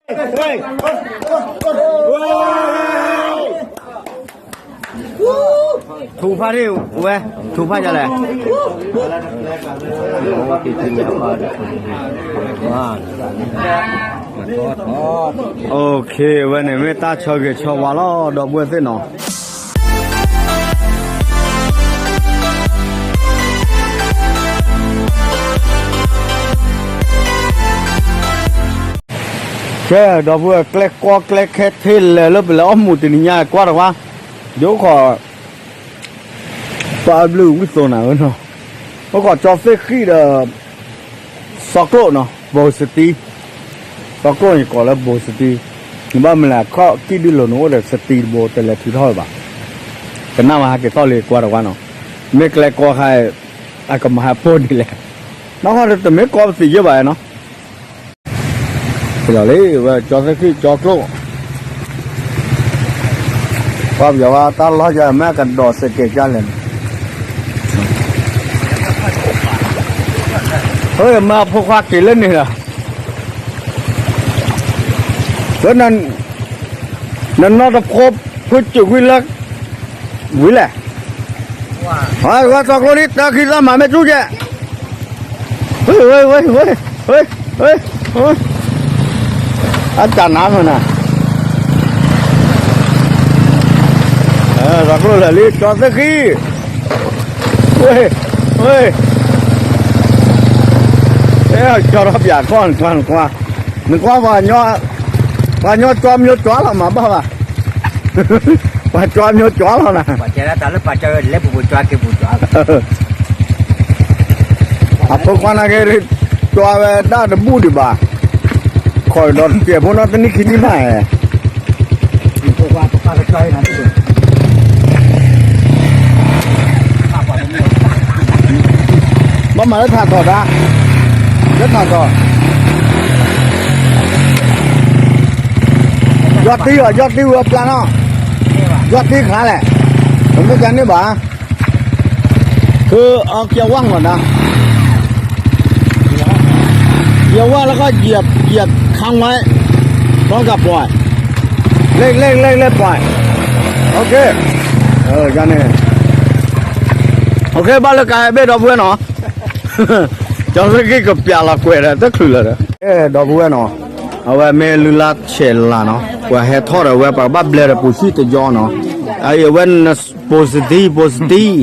ထူဖၣ်ဒံးဝဲ, ထူဖၣ်ယလဲၣ်. ဝဲန့ၣ်မ့ၢ်တၢ်ဆၢဂ့ၤဆၢဝါလီၤ ဒီပုၢ်ဝဲၢ်သ့ၣ်နီၤ. ကဲ ဒီပုၢ်ဝဲၢ် ကျဲကီကျဲခဲထဲလဲၣ်လၢပလဲၤအီၣ်မူးတနံၤညါကွၢ်တဝါ, ယအိၣ်ခိး ပှၤဘျုးဝံၣ်သိးနၤဧၢနီၤ, အိၣ်ခိးကၠီသ့ၣ်ဃံၣ်ဒီး စီၤကျိၣ်နီၤ ဘိစတံ, စီၤကျိၣ်န့ၣ်ကိးလၢဘိစတံ, နဘၣ်မနုၤလဲၣ် အခီၣ်ကံၣ်ဒုးလိာ်နအိၣ်ဒီးစတံတဘိ တလဲၤထုးထီၣ်ဝဲဘၣ်, ကနၣ်မးဟဲက့ၤထီၣ်လံကွၢ်တဝါနီၤ, မ့ၢ်ကျဲကီခါ အကမၤဟးပိၢ်ဒ်လဲၣ်, နီၢ်ခီတမ့ၢ်ကီပသံးယဲၢ်ဘၣ်နီၤ. လီၤလံ ဝဲကၠီသ့ၣ်ဃံၣ်ကၠီကျိၣ်, ပှၤပယီၤဝဲတၢ်လီၢ်ယၤမ့ၢ်ကဒီးစဲးကဲးကၢ်လဲၣ်န့ၣ်, မ့ၢ်အဖိခွါက့ၤလၢန့ၣ်လီၤ, ဝဲ နနီၢ်တဖိ ဖိစူးကွံာ်လၢ ဝံၤလဲၣ်, ဝဲစီၤကျိၣ်ဒ်တၢ်ခံသၣ်မၤမ့ၢ်တူၢ်ကဲ, ဝဲ ဝဲ ဝဲ ဝဲ ဝဲ အတၢ်နါမနၤ, စီၤကျိၣ်လၢာ်လံ ကၠီသ့ၣ်ဃံၣ်, ဝဲ ဝဲ ကၠီထီၣ်ပၠးကီၢ်နကွၢ်နကွၢ်, နကွၢ်ပှၤကညီ ပှၤကညီကၠီမျိုးကၠီလီၤမၤဘၣ်ဘၣ်, ပှၤကၠီမျိုးကၠီလီၤနၤ, ပှၤကဲဒၣ်တၢ်လၢပှၤကၠီလၢပူၤပူၤကၠီက့ၤပူၤကၠီ, အဖိခွါနာ်က့ ကၠီဝဲဒၣ်တဘူၣ်ဒံးဘၣ်, ခိးဒီးတစဲးဖိနီၢ်တနံၣ်ခံနံၣ်မး, ဘၣ်မၤလၢထးထီၣ်ဒၣ်, လၢထးထီၣ်, ယီၢ်တံၢ်အီၤ ယီၢ်တံၢ်ဝဲပျၢ်နီၤ, ယီၢ်တံၢ်ခါလဲၣ်, ပမ့ၢ်ကန့ၢ်ဘၣ်, คือเอาเกียร์ว่างก่อนนะ, เกียร์ว่างแล้วก็เหยียบ เหยียบค้างไว้ พร้อมกับปล่อย เร่ง เร่ง เร่ง เร่ง ปล่อย โอเค, เออ กันเนี่ย โอเค ဘၣ်လၢကါဘ့ၣ်ဒီပုၢ်ဝဲၢ်နီၤ, ကၠီသ့ၣ်ဃံၣ်ကပျးလီၤကွဲးဒီးတချုးလၢာ်ဒီး, အဲ ဒီပုၢ်ဝဲၢ်နီၤ, အဝဲမ့ၢ်လုၢ်လၢ်ဆဲးလၤနီၤ, ပှၤဟဲထီၣ်ဒီးဝဲပှၤကဘၣ်ဘျဲဒီးပူၤဆံၣ်တယီနီၤ, အအံၤအဝဲ positive positive,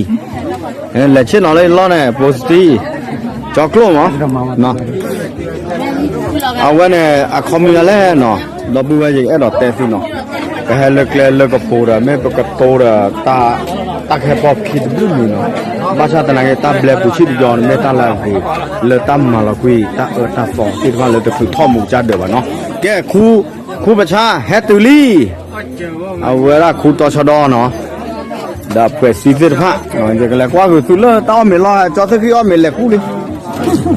လဲၤဆ့ၣ်နီၤလၢလီၢ်န့ၣ် positive, ကၠီကျိၣ်မး, အဝဲန့ၣ် အခီပညီလဲၣ်နီၤ, ဒီပုၢ်ဝဲၢ်ယအဲၣ်ဒိးတဲသုနီၤ, ပဟဲလၢကျဲလၢကပိၤဒီး မ့ၢ်ပကတိၤဒီး တၢ်ကဟဲပိာ်ခံတဘျုးမံၤနီၤ, ဘၣ်ဆၣ်သနာ်က့ တၢ်ဘျဲပူၤဆံၣ်တယီန့ၣ် မ့ၢ်တၢ်လၢအဂ့ၤ လၢတၢ်မၤလီၤကွံာ် တၢ်အၢတၢ်သီသ့ၣ်တဖၣ်လၢတချုးထီၣ်မူကစၢ်ဒၢးဘၣ်နီၤ, ကဲ ခူ ခူပဆါ ဟဲတုၤလံ အဝဲဒၣ်ခူတီဆၢဒီနီၤ, ဒီးဖှဲးစံသ့ၣ်တဖၣ်, ယကလဲၤကွၢ်က့ၤသုလၢတၢ်အီၣ်မ့ၤလီၤ, ကၠီသ့ၣ်ဃံၣ်အီၣ်မ့ၤလဲၤကူၣ်လံ,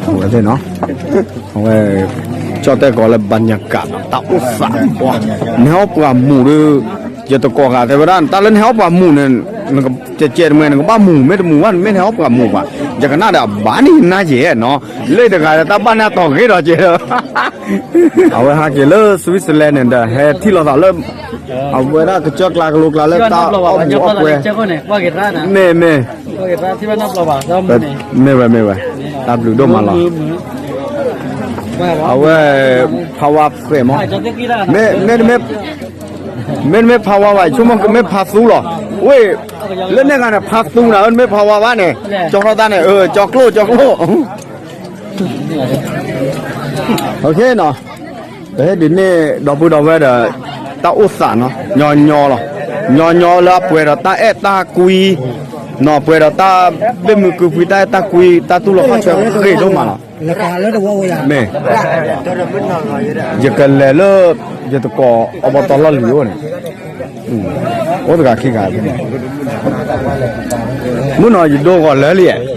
အဝဲသ့ၣ်နီၤ, အဝဲ ကၠီတဲကိးလၢ ဘၣ်ညါကး တၢ်အိၣ်သးပှၤ, နဟဲအီၣ်ပှၤမူးဒီး, ယတကိးဂၤတဲဝဲဒၣ် တၢ်လၢနဟဲအီၣ်ပှၤမူးန့ၣ်, ကဲကဲတမံၤ နကဘၣ်မူး မ့ၢ်တမူးဘၣ် နမ့ၢ်နဟဲအီၣ်ပှၤမူးဘၣ်, ယကနၣ်ဒီးဘၣ်န့ၣ်နၤယဲၢ်နီၤ, လၢတဂၤဒီးတၢ်ဘၣ်န့ၣ်အတီၤဂ့ၤဒီးကဲဒီး အဝဲဟးက့ၤလၢ Switzerland န့ၣ်ဒီး ဟဲထံၣ်လိာ်သးလၢ အဝဲဒၣ်ကစၢၢ်ကျါကလိကျါလၢတၢ်အီၣ်မူးအီၣ်ပှဲၤ, မ့ၢ်မ့ၢ်, မ့ၢ်ဝဲမ့ၢ်ဝဲ, တၢ်ဘျုးဒိၣ်မးလီၤ, အဝဲ power ဖှဲးမး, မ့ၢ် မ့ၢ်တမ့ၢ် power ဘၣ် ဆိကမိၣ်ကမ့ၢ်ဖးသူလီၤ, ဝ့ၢ် လၢန့ၣ်ဂၤန့ၣ် ဖးသူနၤ မ့ၢ် power ဘၣ်န့ၣ်, ကၠီထီၣ်တၢ်န့ၣ် ကၠီကျိၣ် ကၠီကျိၣ် နီၤ, ပဟ့ၣ်ဒ်န့ၣ် ဒီပုၢ်ဒီဝဲၢ်ဒီး တၢ်အိၣ်သးနီၤ ညီညီလီၤ, ညီညီလၢအပှဲၤဒီးတၢ်အဲၣ်တၢ်ကွံ, နီၤ ပှဲၤဒီးတၢ်ဘ့ၣ်မုၢ်ကုဖုတၢ်အဲၣ်တၢ်ကွံ တၢ်တူၢ်လိာ်ခီၣ်ဆၢဂ့ၤဒိၣ်မးလီၤ, မ့ၢ် ယကလဲၤလၢ ယတကိးအဘီတီလီၢ်လံၤအိၣ်န့ၣ်, အိၣ်တဂၤခံဂၤ, မုၢ်နီၤယဒိဂီၤလၢာ်လံ,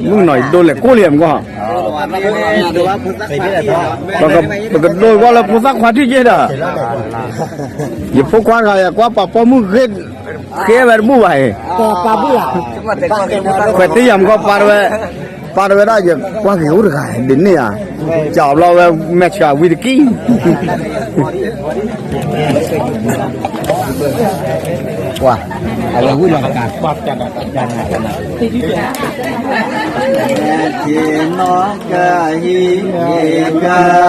မုၢ်နီၤယဒိလဲၤကိၣ်လံမ့ၢ်ကီၢ်, ပကဒိကွၢ်လၢဖိသၣ်ခွါထံၣ်က့ဒီး, ယဖိခွါတဂၤ ယကွၢ်ပှၤပိာ်မုၣ် ဃ့ဝဲတဘူၣ်ဘၣ်အံၤ, ခွဲးတ့ၢ်ယၤမ့ၢ်ကီၢ်ပၢ်တဝဲ, ပၢ်တဝဲဒၣ်ယကွၢ်က့ၤအိၣ်တဂၤဒ်န့ၣ်ဧါ, ကဘျီဝဲမဲာ်ဆှးဝံတကံၢ်, ပှၤ, အဝဲဝံလီၤတကး, က့ၤနီၢ်ကဟံးက့ၤကါ လီၤ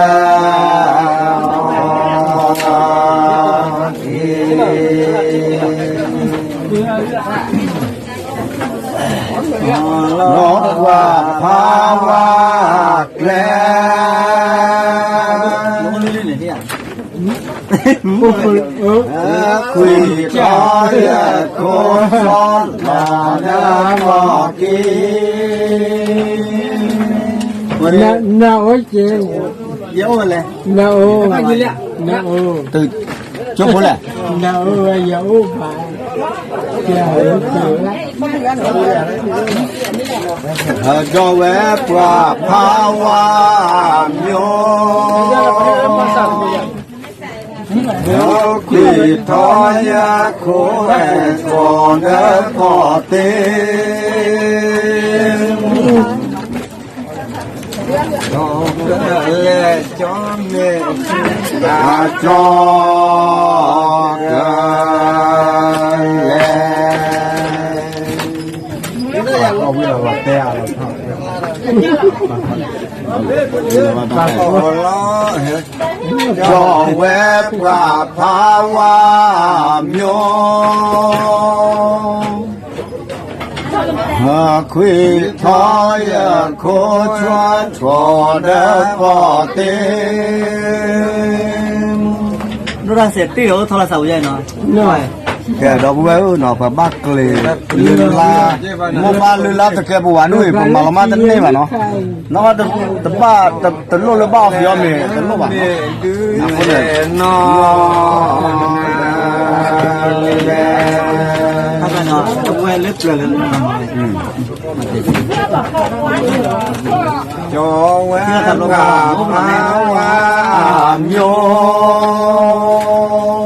ပှၤဖးဝါကျဲ, ခွံထီၣ်ယခိၣ်လီၤလၢလီၢ်က့ၤ, နအိၣ်က့ၤ, ယအိၣ်လဲၣ်, နအိၣ်, နအိၣ်, ကၠိဖိလဲၣ်, နအိၣ်ဝဲယအိၣ်ဘၣ်, ကဲ, ဒီးဝဲပှၤဖးဝါမျိၢ်, ဒီးခွံထီၣ်ယခိၣ်ဟဲထီၣ်လၢဖီၣ်တ့ၢ်, ဒီးကလဲၤကၠီမ့ၢ်, ကၠီကလဲၤ, ဒီးဝဲပှၤဖးဝါမျိၢ်, ခွံထီၣ်ယခိၣ်ဆှၢထီၣ်ဒီးဖီၣ်တ့ၢ်, ဒိၣ်တၢ်စဲးတ့ၢ်အိၣ်ထီၣ်လၢသးဝံၤယါနီၤ, ကဲဒီပုၢ်ဝဲၢ်ဧၢနီၤ ပဘၣ်ကျ့ၤလၢလါ, မိၢ်ပၢ်လၢလါတကဲပဝးနုၢ်အံၤ ပမၤလီၤမၢ်တန့ၢ်ဘၣ်နီၤ, နီၢ်ဘၣ်တဘၣ်တလိၣ်လၢဘၣ်အီၤသံးအီၤမ့ၢ်တလိၣ်ဘၣ်နီၤ, အဃိန့ၣ် တဝဲလၢပျၢၤလၢ ကၠီဝဲပှၤဖးဝါမျိၢ်,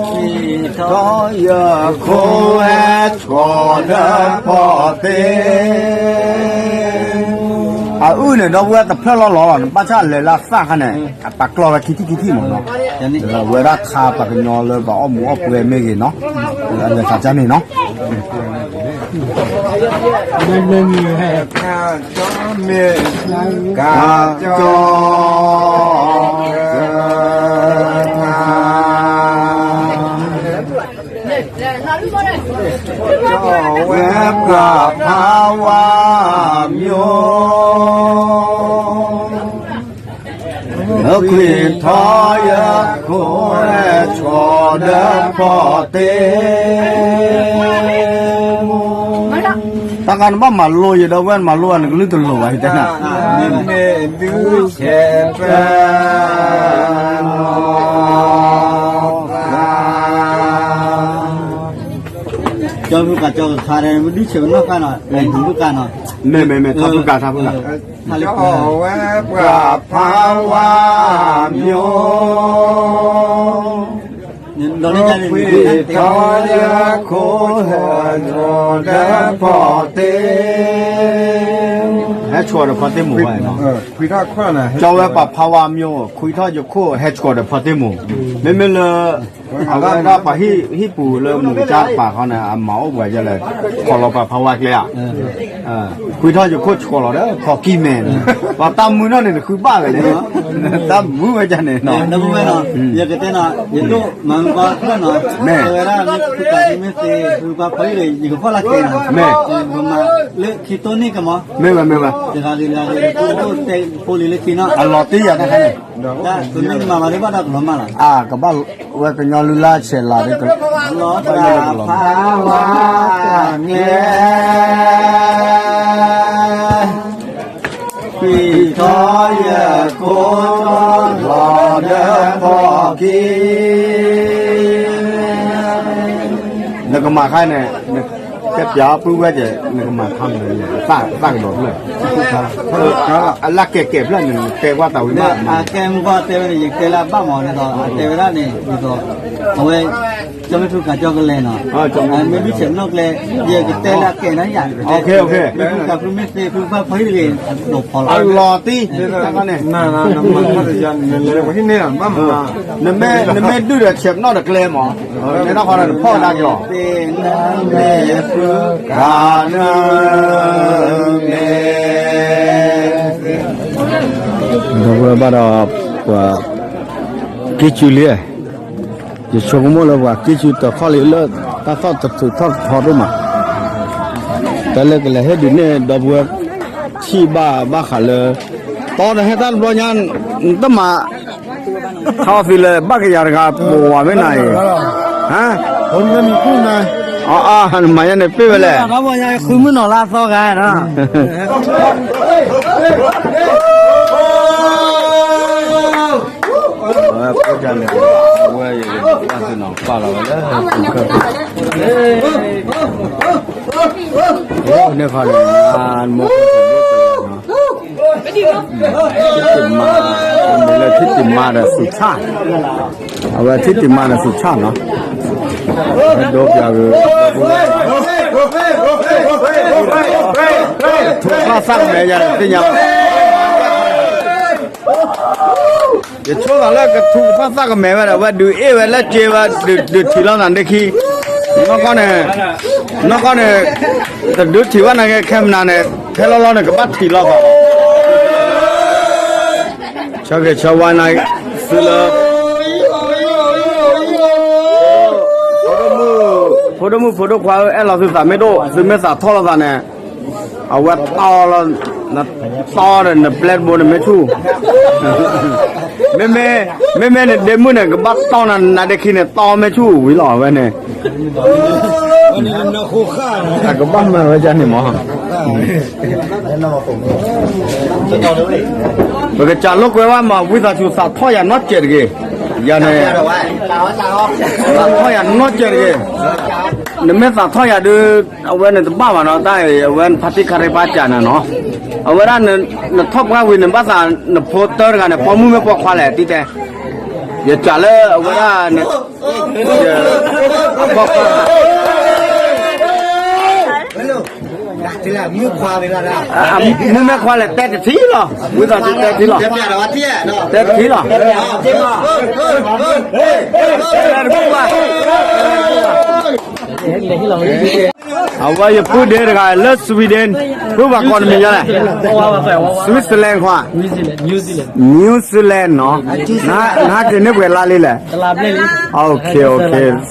ထီၣ်ယခိၣ်ဟဲထီၣ်ဒီးဖီၣ်တ့ၢ်, အအုၣ်န့ၣ် ဒီပုၢ်ဝဲၢ်တဖျၢၣ်လီၤလီၤလီၤ နဘၣ်ဆၣ်လဲၤလၢအသၣ်ခါန့ၣ် အပာ်ကျီၢ်ဝဲခံထံၣ်ခံထံၣ်မးနီၤ, ဝဲဒၣ်ခါပှၤကညီလၢပှၤအီၣ်မူအီၣ်ပှဲၤမ့ၢ်ဂ့ၤနီၤ, အလဲၤသးကါန့ၣ်နီၤ, မ့ၢ်, ကၠီ, ဝဲပှၤဖးဝါမျိၢ်, ခွံထီၣ်ယခိၣ်ဟဲထီၣ်ဒီးဖီၣ်တ့ၢ်, တၢ်ဂၤနဘၣ်မၤလိယဒီပုၢ်ဝဲၢ် နမၤလိအီၤ နကလုၢ်တလိၤဘၣ် ယတဲနၤ, ကၠီဖုကး ကၠီကခါဒီး မ့ၢ်ဒုးဆဲးပနီၣ်ဃာ်နီၤ, ဖုကးနီၤ, မ့ၢ် မ့ၢ် မ့ၢ် ထါဖုကး ထါဖုကး, ဝဲပှၤဖးဝါမျိၢ်, ခွံထီၣ်ယခိၣ်ဟဲထီၣ်ဒီးဖီၣ်တ့ၢ်, ဟဲထီၣ်ဒီးဖီၣ်တ့ၢ်မိၢ်ဝဲနီၤ, ကၠီဝဲပှၤဖးဝါမျိၢ် ခွံထီၣ်ယခိၣ် ဟဲထီၣ်ဒီးဖီၣ်တ့ၢ်မိၢ်, မ့မ့ၢ်လၢ အဝဲဒၣ်ပှၤဟံၣ်ပူၤလၢမုၢ်ကစၢ်တပၤခီန့ၣ် အမၤအိၣ်ပှဲၤယဲလဲၣ်, ခီၣ်လီၤပှၤဖးဝါကျဲဧါ, ခွံထီၣ်ယခိၣ်ဆှီၣ်လီၤဒီး ဖီၣ်ကံၢ်မဲာ်န့ၣ်, ပှၤတၢ်မုာ်နီၢ်န့ၣ် နဃုဘၣ်ဝဲလဲၣ်, တၢ်မုာ်ဝဲဒၣ်န့ၣ်, ယကတဲနီၤ ယဒိၣ်မၤမုၢ်ကီၢ်ဖျၢၣ်နီၤ, မ့ၢ်ဝဲဒၣ်လၢဖုကးမ့ၢ်သ့ ဖုကးဖီၣ်အံၤဒီး ယကဖီၣ်လၢကျဲနီၤ, မ့ၢ်, ပမၤလၢခံတိၢ်န့ၣ်ကမီၤ, မ့ၢ်ဝဲ မ့ၢ်ဝဲ, တဂၤဂ့ၤတဂၤဂ့ၤ ဒိၣ်ဒိၣ်တဲဖိလံၤလၢခံနီၤ, အလီၤတံၢ်ယၤတခါန့ၣ်, တၢ်ကမ့ၢ်မၤမၤဒ်ဘၣ်ဒီးကလီၤမၢ်လီၤ, အကဘၣ်ဝဲကညီလုၢ်လၢ်ဆဲးလၤဒ်ကလီၤ, ဖးဝါကျဲ ခွံထီၣ်ယခိၣ်လီၤဒီးဖီၣ်ကံၢ်, နကမၤခါန့ၣ်, တဲပျးပုၢ်ဝဲၢ်ကဲ နကမၤထီန့ၣ် သၣ်ကဒီးဖျၢၣ်, အလၢကဲကဲဖျၢၣ်န့ၣ် တဲကွၢ်တၢ်ဝံၤဘၣ်, အကဲမုၢ်ကီၢ်တဲဝဲန့ၣ် ယတဲလၢအဘၣ်မးန့ၣ်ဒီး အတဲဝဲဒၣ်န့ၣ် ဒ်သိး အဝဲ ကၠီမ့ၢ်ထူကးကၠီကလဲၤနီၤ, မ့ၢ်ဒုးဆဲးနီၣ်ကျဲ ယကတဲလၢအကဲနၤယၤ, မ့ၢ်ဖုကးဖုမ့ၢ်သ့ဖုကဖၣ်ဖီဟံၣ်တဂ့ၤ အဒိးဖီလီၤ, အလီၤတံၢ်, နမၤထီတယၤ နလဲၤဝဲဟံၣ်န့ၣ်ဘၣ်မး, နမ့ၢ်ဒုးဒီးဆဲးနီၣ်တကျဲမး, နနီၢ်ခီဒီးနဖီၣ်ကဒါက့ၤလီၤ, မ့ၢ်ဖုကးနမ့ၢ် ဒီပုၢ်ဝဲၢ်ဘၣ်ဒီး ပှၤ ကံၢ်စူလံ, ယဆိကမိၣ်လၢပှၤကံၢ်စူတခီလံလၢ တၢ်သီၣ်တထုးထီၣ်ထီဒိၣ်မး, တၢ်လၢကလဲၤဟ့ၣ်ဒုးန့ၣ် ဒီပုၢ်ဝဲၢ် ထံၣ်ဘၣ်ဘၣ်ဃးလၢ တီနဟဲတၢ်တဘျီညါ နတမၤ ထီၣ်သံလၢဘၣ်ကယၤတဂၤပိာ်ဝဲမ့ၢ်နၤအံၤ, ဟါ, နမၤညါန့ၣ်ပ့ၢ်ဝဲလဲၣ် ဃုမုၢ်နီၤလၢအသီဂၤနီၤ အဝဲယကဘၣ်သ့ၣ်နီၤပာ်လီၤဝဲလၢ န့ၣ်ခီန့ၣ် မ့ၢ်လၢထံတံၢ်မါဒီးသူၣ်ဆၣ်, အဝဲထံတံၢ်မါဒီးသူၣ်ဆၣ်နီၤ, ဒိပျးက့ၤ ထူကဖၣ်သၣ်ကမဲာ်ယၤဒီးသ့ၣ်ညါ ယဆိသးလၢကထူကဖၣ်သၣ်ကမဲာ်ဝဲဒီး အဝဲဒုးအ့ၣ်ဝဲလၢက့ဝဲ ဒုးထံၣ်လီၤနၤဒ့ခံ, နီၢ်ကီၢ်န့ၣ်, နီၢ်ကီၢ်န့ၣ်, တဒုးထံၣ်ဘၣ်နၤက့ခဲမနၤန့ၣ် ဖဲလီၤလီၤန့ၣ် ကဘၣ်ထံၣ်လီၤသး ဆၢဂ့ၤဆၢဝါနၤသုလၢ ဖိဒိၣ်မုၣ် ဖိဒိၣ်မုၣ် ဖိဒိၣ်ခွါဧၢ အဲၣ်လီၤသုသးမ့ၢ်ဒိၣ် သုမ့ၢ်သးထီၣ်လိာ်သးန့ၣ် အဝဲတီလီၤ, နတီဒီးနပျဲတဘိန့ၣ်မ့ၢ်ဆူၣ်, မ့မ့ၢ်, မ့မ့ၢ်နဒ့မုၣ်န့ၣ် ကဘၣ်တီနၤနၤဒ့ခံန့ၣ် တီမ့ၢ်ဆူၣ်ဝံၤလီၤဝဲန့ၣ်, အကဘၣ်မၤဝဲဒ်န့ၣ်မး ပကစးလိာ်ကွဲဝဲမး ဝံသးစူၤသးထီၣ်ယၤနီတစဲးတဂ့ၤ, ယၤန့ၣ်, သးထီၣ်ယၤနီတစဲးတဂ့ၤ, နမ့ၢ်သးထီၣ်ယၤဒုး အဝဲန့ၣ်တဘၣ်ဘၣ်နီၤ တၢ်အံၤ အဝဲဖါတံၢ်ခါရံၣ်ပၢ်စံးနၤနီၤ, အဝဲဒၣ် နထီၣ်ပှၢ်ဝံၤန့ၣ် ဘၣ်သးနဖိတၢတဂၤန့ၣ် ပိာ်မုၣ်မ့ၢ်ပိာ်ခွါလဲၣ် တံၤတဲ, ယစံးလၢအဝဲဒၣ် ပိာ်ခွါ မုၣ်မ့ၢ်ခွါလဲၣ် တဲတထံၣ်လီၤ, ဝံသးစူၤတဲတထံၣ်လီၤ, တဲတထံၣ်လီၤ, အဝဲယပုၢ်ဒ့တဂၤလၢ Sweden, ပုၢ်ဘၣ်ကိးနမံၤညါလဲၣ်, Switzerland ခွါ, New Zealand နီၤ, နဟးက့ၤန့ၢ်ပှဲၤလါလံလဲၣ်,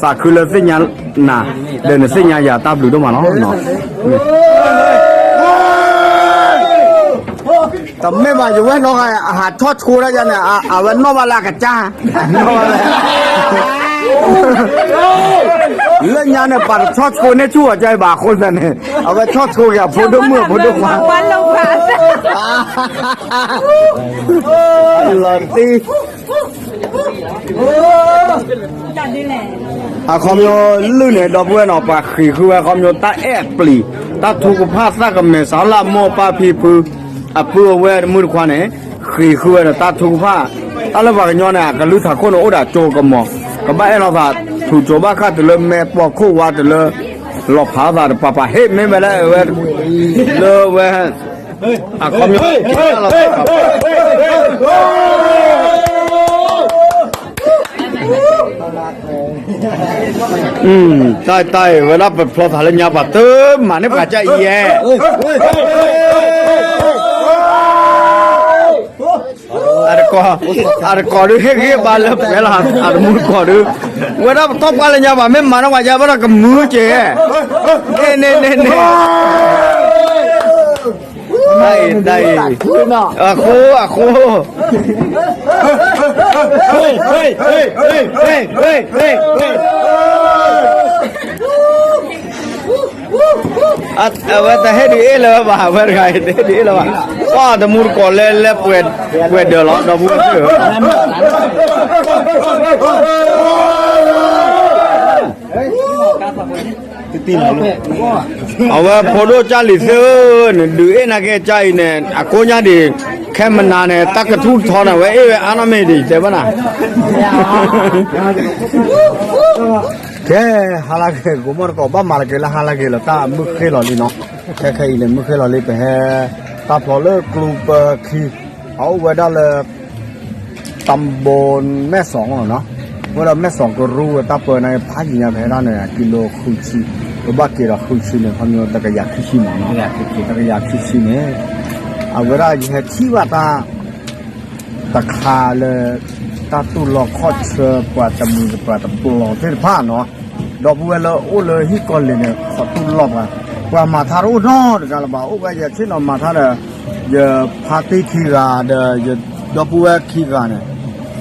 သးခုလၢသ့ၣ်ညါနၤ, ဒီးနသ့ၣ်ညါယၤတၢ်ဘျုးဒိၣ်မးလီၤ. တမ့ၢ်ဘၣ် ယဝဲနီၢ်ဂၤ အဟးဆီၣ်ဆိတၢ်ယါန့ၣ် အဝဲနီၣ်ဘၣ်လၢအကစၢ်, လၢညါန့ၣ် ပှၤတဆီၣ်ဆိန့ၢ်ဆူၣ်အီၤကါအံၤဘၣ်အဃိသတးန့ၣ် အဝဲဆီၣ်ဆိက့ၤအဖိဒိၣ်မုၣ်အဖိဒိၣ်ခွါ လီၤတံၢ် အခီပညီလုၢ်န့ၣ် ဒီပုၢ်ဝဲၢ်နီၤ ပှၤဃ့ၢ်ဃုဝဲ အခီပညီတၢ်အဲၣ်အပျံၤ တၢ်ထုကဖၣ်သၣ်ကမဲာ် စးလၢအမိၢ်အပၢ်ဖံဖု အပုၢ်အဝဲၢ်တမုၣ်တခွါန့ၣ် ဃ့ၢ်ဃုဝဲဒီးတၢ်ထုကဖၣ် တၢ်လၢပှၤကညီန့ၣ် အကလုၢ်ထးခိၣ်န့ၣ် အိၣ်ဒီးကၠိကမီၤ ကဘၣ်အဲၣ်လိာ်သး ထူးကၠိဘၣ်ဃးတုၤလၢမဲာ်ပိာ်ခိၣ်ဝါတုၤလၢ လီၤဖးသးတပၤပၤ ဟ့ၣ်မ့ၢ်ဝဲလၢအဝဲ လၢဝဲ အခီပညီ တၢ်တၢ်အံၤ ဝဲဒၣ်ပဖျီသးလၢညါပှၤတမၤန့ၢ်ပှၤကၢ်အံၤယဲ အတကိး အတကိးဒုးဟ့ၣ်ဂံၢ်ဘါလၢပှဲၤလီၤ အတမူတကိးဒုး ဝဲဒၣ်ပထီၣ်ပှၢ်လၢညါဘၣ် မ့ၢ်မၤန့ၢ်ပှၤကၢ်ဘၣ်ဒီးကမုာ်က့ၤ န့ၣ်န့ၣ်န့ၣ်န့ၣ် တၢ်အံၤ တၢ်အံၤ အဃိ အဃိ အဝဲတဟ့ၣ်ဒုးအ့ၣ်လၢၤဘၣ် အဝဲတဂၤအံၤ တဟ့ၣ်ဒုးအ့ၣ်လၢၤဘၣ် ပှၤတမူတကိးလဲၤလဲၤပှဲၤဒၢးလီၤ ဒီပုၢ်ဝဲၢ်သ့ၣ်ဧၢ အဝဲဖိဒိၣ်ကၢ်လံၤသ့ၣ်ဧၢ, နဒုးအ့ၣ်နာ်က့ကၢ်အံၤန့ၣ် အကိညါဒံး, ခဲမနၤန့ၣ် တၢ်ကထူၣ်ထီန့ၣ် အဝဲအ့ၣ်ဝဲအါနီၢ်မ့ၢ်ဒံး တဲဘၣ်နၤ. ကဲ, ဟါလၢက့ၤ ကိးမီၢ်တကိး ဘၣ်မၤလၢက့ၤလၢဟါလၢက့ၤလီၤ တၢ်မုၢ်ဃ့ၢ်လီၤလံနီၤ. ခဲခဲအံၤန့ၣ် မုၢ်ဃ့ၢ်လီၤလံ ပဟဲ တၢ်ဖျီလၢကျိပၢခံ အအိၣ်ဝဲဒၣ်လၢ တၢ်ဘိမဲၢ်စီၤနီၤ, ဝဲဒီးမဲၢ်စီၤကရူၢ်ဝဲတၢ်ပၢန့ၣ် ဖးယံာ်ညါ ပဟဲဒၣ်န့ၣ် ကံလိဃုဆံ, ပဘၣ်က့ၤဒီးဃုဆံန့ၣ် ခီဖျိတကယၤခံဆံမးနီၤ, တကယၤခံဆံန့ၣ်, အဝဲဒၣ်ယဟဲထံၣ်ဘၣ်တၢ် တခါလၢ တၢ်တူၢ်လိာ်ခီၣ်ဆၢပှၤတမှံၤပှၤတပျီၤသ့ၣ်တဖၣ်နီၤ, ဒီပုၢ်ဝဲၢ်လၢအိၣ်လၢဟံၣ်ကီၢ်လံၤန့ၣ် ခီတူၢ်လိာ်ပှၤ, ပှၤမၤထါတအိၣ်နီတဂၤလၢၤဘၣ်, အိၣ်ဝဲယဲဆ့ၣ်နီၤမၤထါဒီး ယဖါတံၢ်ခံဂၤဒီး ယဒီပုၢ်ဝဲၢ်ခံဂၤန့ၣ်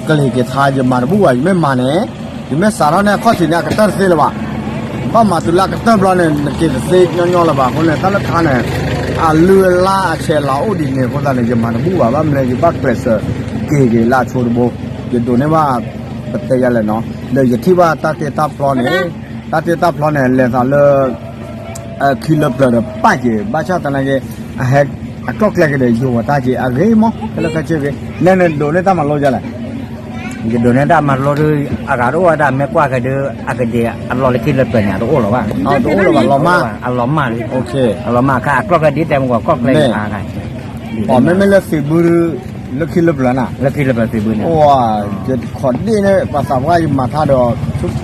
ကလံၤက့ၤထါ ယမၤတဘူၣ်ဘၣ်, ယမ့ၢ်မၤန့ၣ် ယမ့ၢ်စးထီၣ်န့ၣ် အခီၣ်ထံးန့ၣ် အကတၢၢ်တသ့လၢၤဘၣ်, ဘၣ်မၤတုၤလၢအကတၢၢ်ဘျီန့ၣ် နက့ၤတသ့ညီညီလၢၤဘၣ်အဃိန့ၣ် တၢ်လၢထါန့ၣ် အလုၢ်အလၢ်အဆဲးလၤအိၣ်ဒ်န့ၣ်အဃိသတးန့ၣ် ယမၤတဘူၣ်ဘၣ်, ဘၣ်မနုၤလဲၣ် ယဘၣ်ကျဲးစၢးက့ၤက့ၤလၢအဆိတဘိ, ယဒိးန့ၢ်ဘၣ် ပတဲယၤလဲၣ်နီၤ, ဒီးယထံၣ်ဘၣ်တၢ်တ့တၢ်ဖျီန့ၣ်, တၢ်တ့တၢ်ဖျီန့ၣ် လဲၤသးလၢ ခံလၢပျၢၤဒီးပၢ်က့ၤ ဘၣ်ဆၣ်သနာ်က့ အဟဲ အကျိၣ်ကျဲက့ၤဒီးယိၤဝဲတၢ်က့ၤ အဂ့ၤမး ခဲလၢာ်ခဲဆ့ဂ့ၤ, လဲၣ်နဒိးန့ၢ်တၢ်မၤလိယၤလဲၣ်, ယဒိးန့ၢ်တၢ်မၤလိဒီး အဂၤတအိၣ်ဝဲဒၣ် မ့ၢ်ကွၢ်က့ၤဒီး အကဒံးအလီၢ်လၢခံလၢပျၢၤန့ၣ် အတအိၣ်လၢၤဘၣ်, တအိၣ်လၢၤဘၣ် လီၤမၢ်, အလီၤမၢ်လံ, အလီၤမၢ်ခါ အကျိၣ်ကျဲဒ်တဲမ့ၢ်ကွၢ် ကျိၣ်ကျဲ, အမ့မ့ၢ်လၢသံးဘု လၢခံလၢပျၢၤနၤ, လၢခံလၢပျၢၤသံးဘုန့ၣ်, ခီၣ်ဒ့ၣ်န့ၣ် ပှၤသးပှၢ်ယမၤထါဒီး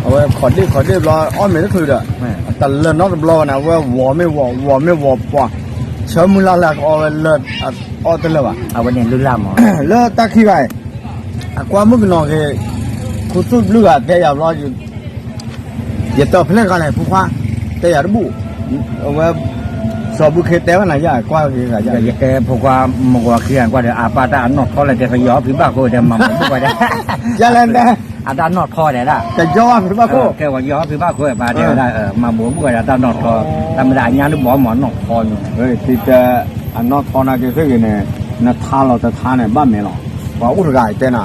အဝဲခီၣ်ဒ့ၣ်ခီၣ်ဒ့ၣ်ဘျီ အီၣ်မ့ၤတချုးဒီး တလၢနီတဘျီဘၣ်န့ၣ် အဝဲဝီၤမ့ၢ်ဝီၤ ဝီၤမ့ၢ်ဝီၤပှၤ, ဆၢမုၢ်လၢ်လၢအကအီၣ်ဝဲလၢ အအီၣ်တလၢာ်ဘၣ်, အဝဲန့ၣ်လုၢ်လၢ်မး, လၢတၢ်ခံဂၤအံၤ အကွၢ်မုၣ်ကနီၤက့ၤ ခူသူၣ်ဘျုးဂၤတဲယၤဘျီ ယတၢ်ဖဲလဲၣ်ကီးန့ၣ် ဖိခွါ တဲယၤတဘူၣ်, အဝဲ စီၤဘုခ့တဲဘၣ်နၤယၤ ကွၢ်က့ၤဂၤယၤ ယတဲဖိခွါ မုၢ်ဂီၤခံဂၤကွၢ်ဒီး အပၢ်တၢ်အနီၣ်ထီလဲၣ် တဲကယီၤဖံးဘၣ်ခိၣ်ဒီး မၤမၤဘူၣ်ဝဲဒၣ်, ယၤလဲၣ်န့ၣ် အတၢ်နီၣ်ထီဒဲးဒၣ် ကယီၤဖံးဘၣ်ခိၣ်, ကဲဝဲယီၤဖံးဘၣ်ခိၣ် ပၢ်တဲဝဲဒၣ် မၤဘူၣ်ဘူၣ်ဝဲဒၣ်တၢ်နီၣ်ထီ, တၢ်မ့ၢ်ဒၣ်အညါဒုးဘီမၤနီၣ်ထီညိ, တ အနီၣ်ထီနာ်က့ၤသ့ၣ်ဂ့ၤန့ၣ် နထါလီၤတထါန့ၣ် ဘၣ်မဲာ်လီၤ, ပှၤအိၣ်တဂၤအံၤတဲနၤ,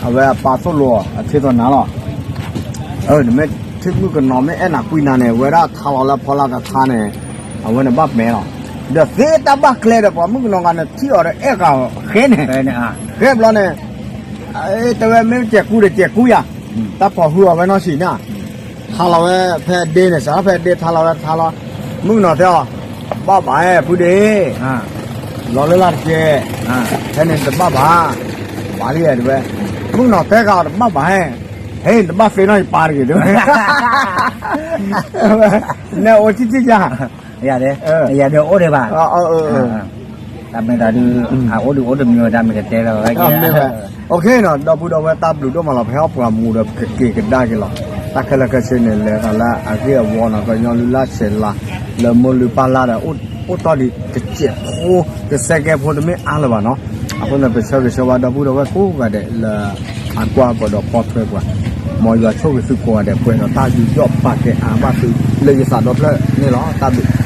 အဝဲအပၢ်သိၣ်လိအီၤ အထံၣ်သီနၤလီၤ, နမ့ၢ်ထံၣ်မုၣ်ကနီၤမ့ၢ်အဲၣ်နၤကွံနၤန့ၣ် ဝဲဒၣ်ထါလီၤလၢဖီလာ်တထါန့ၣ်, အဝဲန့ၣ်ဘၣ်မဲာ်လီၤ, ဒီးသ့တၢ်ဘၣ်ကျဲဒီး ပှၤမုၣ်ကနီၤဂၤန့ၣ် ထံၣ်အီၤဒီးအဲၣ်ဂၤဃဲန့ၣ်, ဃဲဘျီန့ၣ် တဲဝဲမ့ၢ်ကဲကူဒီးကဲကူယၤ, တၢ်ဖီၣ်ဟုအီၤဝဲနီၢ်ဆံးန့ၣ်, ထါလီၤဝဲဖဲဒ့န့ၣ် စးထီၣ်ဖဲဒ့ထါလီၤဝဲထါလီၤ, မုၣ်ကနီၤတဲအီၤ, ဘၣ်ဘၣ်ဟဲဖုဒ့, လီၤလၢလၢ်တကဲ, ဖဲန့ၣ်တဘၣ်ဘၣ်, ဘၣ်လံတဲဝဲ, မုၣ်ကနီၤတဲဂၤအီၤတဘၣ်ဘၣ်ဟဲ, ဟဲတဘၣ်သ့နီၢ်ယပၢ်တဂ့ၤတဲဝဲ, နဲအိၣ်ထံၣ်ထံၣ်ယၤ ယၤဒီး ယၤဒီးအိၣ်ဒံးဘၣ်, တၢ်မ့ၢ်တၢ်ဒုး အအိၣ်ဒုးအိၣ်တမံၤဝဲဒၣ်မ့ၢ်ကတဲလီၤဝဲ, ဒီပုၢ်ဒီဝဲၢ်တၢ်ဘျုးဒိၣ်မးလီၤ ပဟဲအီၣ်ပှၤမူဒီးကက့ၤကဒါက့ၤလီၤ, တၢ်ခဲလၢာ်ခဲဆ့န့ၣ် လဲၤသးလၢအဂ့ၢ်အဝီနီၤ ကညီလုၢ်လၢ်ဆဲးလၤ လၢမိၢ်လုၢ်ပၢ်လၢ်ဒီး အိၣ်တ့ၢ်ဒံးတစဲးဖိ တစဲးကဲဖိတမ့ၢ်အါလၢၤဘၣ်နီၤ, အဃိန့ၣ် ပဆၢဂ့ၤဆၢဝါဒီပုၢ်ဒီဝဲၢ်ကိးဂၤဒဲးလၢ အကွၢ်ပှၤဒီးပိာ်ထွဲပှၤ, မ်ယွၤဆိၣ်ဂ့ၤသုကိးဂၤဒဲး ပှဲၤဒီးတၢ်ယူးယီၣ်ပာ်ကဲအါဘၣ်သု လၢယသးဒီဖျၢၣ်န့ၣ်လီၤ, တၢ်ဘျုး